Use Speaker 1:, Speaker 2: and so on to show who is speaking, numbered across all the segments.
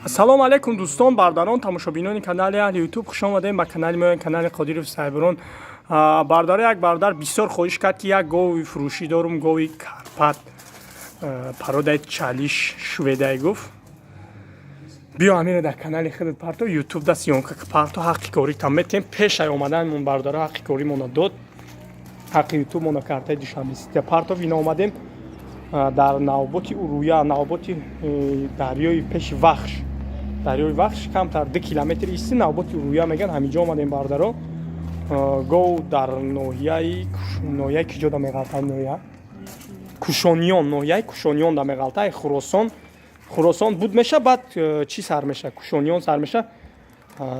Speaker 1: Ассалому алайкум, дӯстон, бародарон, тамошобинони канали Аҳли Ютуб. Хуш омадем ба канали мо, канали Қодиров Сайбурон. Бародаро, як бародар бисёр хоҳиш кард, ки як гови фурӯшӣ дорум, гови Карпат, породаи чалиш, шведай. Гуфт: «Биё, ҳамиро дар канали худат парто, Ютуб да съёмка парто, ҳаққи коритам метем». Пешай омаданмон, бародаро, ҳаққи коримона дод, ҳаққи Ютубмона, картаи Душанбе Сития партов. Ина омадем дар навботи Уруя, навботи дарёи пеши Вахш, дарёи Вахш камтар 2 километр исти, навботи Уруя меган, ҳаминҷо омадем, бародаро. Гов дар ноҳияи киҷода меғалта? Ноҳия Кушониён, ноҳияи Кушониён да меғалта. Хуросон, Хуросон буд меша, баъд чӣ сар меша? Кушониён сар меша.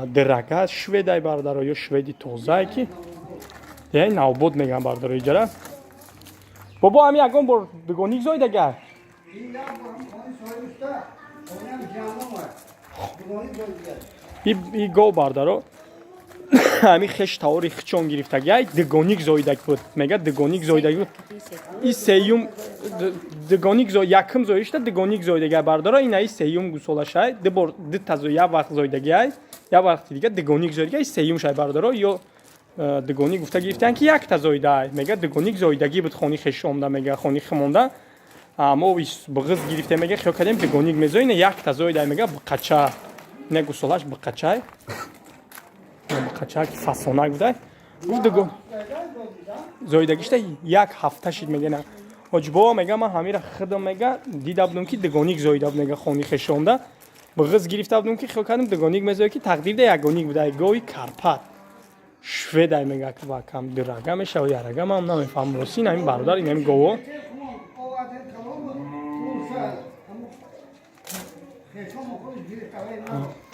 Speaker 1: Дирага шведай, бародаро, ё шведи тозае, ки яй навбот меган, бародаро. Иҷара бобо ҳами ягон бор дугоник зоидага. И гов, бардаро, ҳами хеш тавори хичон гирифтагиай, дугоник зоидаг буд, мега, дугоник зоидаг буд. И сеюм дугоник, якум зоишта дугоник зоидагиай, бардаро. Ина и сеюм гусолашай, ду бор дута як вақт зоидагиай, як вақти дига дугоник зоидагиай, сеюмшай, бардаро. Ё дугоник гуфта гирифтаан, ки якта зоидаай. Мега, дугоник зоидагӣ буд хони хешомда, мега, хони химонда мо буғиз гирифтем, мега, хиёл кардем, дугоник мезои, ина якта зоидай, мега, буқача. Ина гусолаш буқачай, буқача, ки фасонак будай. Гуфт, дугон зоидагишта як ҳафта шид, мега, ҳоҷибобо. Мега, ман ҳамира худам, мега, дида будум, ки дугоник зоида буд, мега, хони хешомда буғиз гирифта будум, ки хиёл кардем, дугоник мезои, ки тақдирда ягоник будай. Гови Карпат шведай, мега, ва кам дурага мешава, ярага, ман намефаҳмам, рости. Ин ҳамин бародар, ин ҳамин гово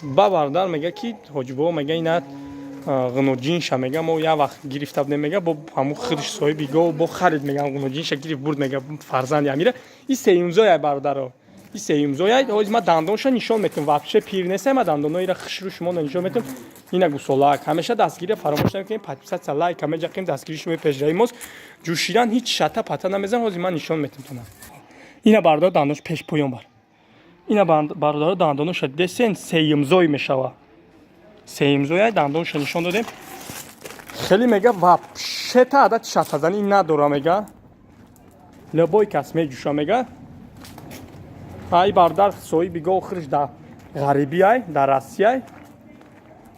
Speaker 1: ба бародар мега, ки ҳоҷибобо мега, ина ғуноҷинша, мега, мо як вақт гирифта будем, мега, бо ҳамун худш соҳиби гов бо харид, мега, ғуноҷинша гирифт, бурд, мега, фарзанди амира. И сеюмзояй, бародаро, и сеюмзояй. Ҳози ма дандонша нишон метам, вообще пир нестай, ма дандоноира хушрӯ шумо нишон метам. Ина гусолак. Ҳамеша дастгирия фаромӯш намекунем, подписаться, лайк меҷақем, дастгири шумо пешраи мост. Ҷӯшидан ҳеҷ шата пата намезан. Ҳозир ман нишон метам тона. Ина, бародаро, дандош пеш поён бар. Ина, бародаро, дандоноша десен, сеюмзой мешава, сеюмзоя. Дандонша нишон додем. Хеле, мега, вообще-то адати шатазанӣ надора, мега, любой кас меҷӯша, мега. Ай бародар соҳиби гов худш дар ғарибиай, дар Россияй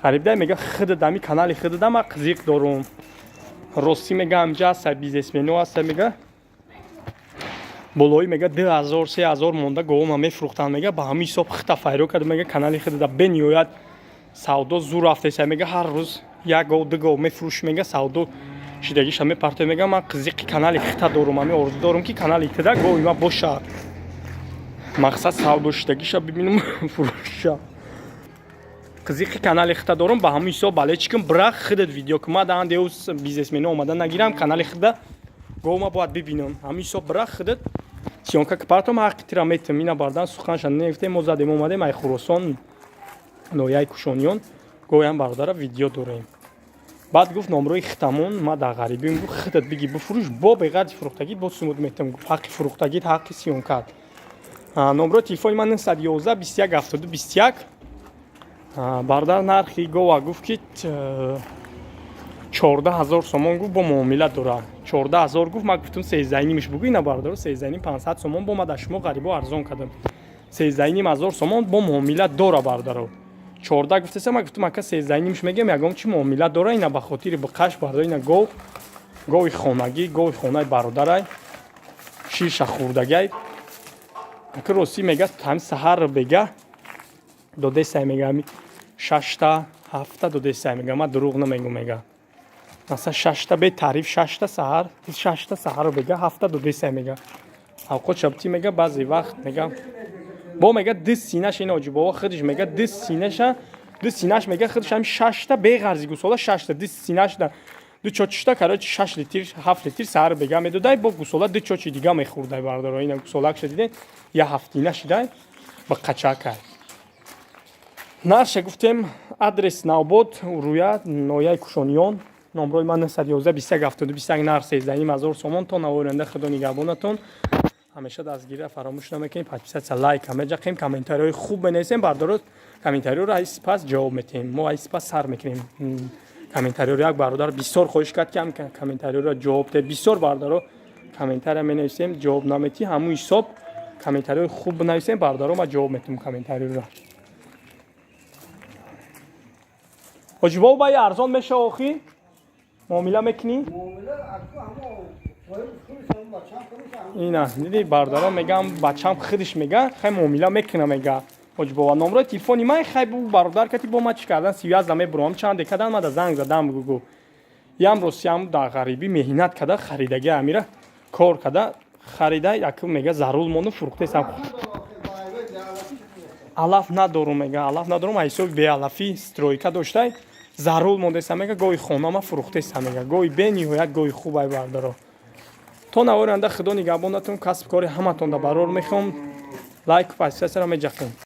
Speaker 1: ғарибиай. Мега, худадами канали худада ма қизиқ дорум, ростӣ, мега, ҳамҷа ҳаста, бизнесмено ҳаста, мега, болои, мега, 2000, 3000 монда говома мефурӯхтанд, мега, ба ҳамин ҳисоб хита файро карда, мега, канали худада бениҳоят савдо зур рафтеса, мега, ҳар рӯз як гов, ду гов мефурӯш, мега, савдо шидагиша мепартои. Мега, ман қизиқи канали хита дорум, ҳамин орзу дорум, ки канали хита гови ма боша, мақсад савдо шидагиша бибинум, фурӯша. Қизиқи канали хита дорум, ба ҳамин ҳисоб бале чӣ кун, бира, худат видео кун, ма даҳан деу бизнесмено омада нагирам, канали хита говма бояд бибинам, ҳамин ҳисоб бира, худат съёмка ки партом, ҳаққи тира метам. Ина бардан суханша нефтем, мо задем, омадем ай Хуросон, ноҳияи Кушониён, гоям бародара видео дорем. Баъд гуфт, номрои хитамон, ма дар ғарибим, гуфт, худат биги, бифурӯш, бо беғарзи фурӯхтагӣ бо сумуд метам, гуфт, ҳаққи фурӯхтагит, ҳаққи съёмкат. Номрои телефони ман 911 21 72 21. Бародар нархи гова гуфт, ки 14 000 сомон, гуфт, бо муомила дорад. 14 000 гуфт, ман гуфтум, сездаҳнимиш бугӯ. Ина, бародаро, сездаҳним 500 сомон бо ма дар шумо ғарибо арзон кардам, 13 500 сомон бо муомила дора, бародаро. 14 гуфтеса, ман гуфтум, ака, сездаҳнимиш мегӯям, ягон чи муомила дора. Ина ба хотири биқаш, бародар, ина гов, гови хонагӣ, гови хонаи бародарай, ширша хӯрдагай. Ака, ростӣ, мега, ҳами саҳар бега додесай, мега, ҳами шашта, ҳафта додесай, мега, ман дурӯғ намегӯм, мега, масалан, шашта бетариф, шашта саҳар, шашта саҳару бега ҳафта додесай, мега, авқот шабтӣ, мега, баъзе вақт, мега, бо, мега, ду синаш, ин оҷибобо худаш мега, ду синаша, ду синаш, мега, худаш ҳами шашта беғарзи гусола шашта ду синашда ду чочишта, короче, 6 литр, 7 литр саҳар бега медодай, бо гусола ду чочи дига мехӯрдай. Бародаро, ина гусолакша диден, я ҳафтина шидай, ба қачакай. Нарша гуфтем, адрес Навбод, Уруя, ноҳияи Кушониён, номрои ман 911 21 72 21, нарх 13 500 сомон. То навои оянда, худо нигаҳбонатон. Ҳамеша дастгирира фаромӯш намекунем, подписаться, лайк меҷақем, комментариҳои хуб менависем. Бардоро, комментариҳоро ай сипас ҷавоб метиҳем. Мо ай сипас сар мекунем комментариҳоро. Як бародар бисёр хоҳиш кард, ки ҳам комментариҳоро ҷавоб диҳед. Бисёр бародаро комментария менависем, ҷавоб наметиҳ. Ҳамун ҳисоб комментариҳои хуб бинависем, бародаро, ма ҷавоб метиҳем комментариҳоро. Ҳоҷибобо, баи арзон мешава охи? Муомила мекунӣ? Ина диди, бародарон, мегам, бачам худиш мега, хай, муомила мекуна, мега. Ҳоҷибобо, номрои телефони ман, хай, бу бародар кати бо ма чӣ кардан, связь намебурам, чанде кадан, мада занг задам, бугу. Ям ростиам дар ғарибӣ меҳнат када, харидаги, амира кор када харида, якум мега, зарул монду, фурӯхтесам. Алаф надорум, мега, алаф надорум, ҳисоби беалафӣ стройка доштай, зарул мондеса, мега, гоҳи хонама фурӯхтеса, мега. Гоҳи бениҳоят гоҳи хубай, бардаро. То навори оянда, Худо нигаҳбонатон, касб кори ҳаматонда барор мехоҳам. Лайку подписаться ро меҷақем.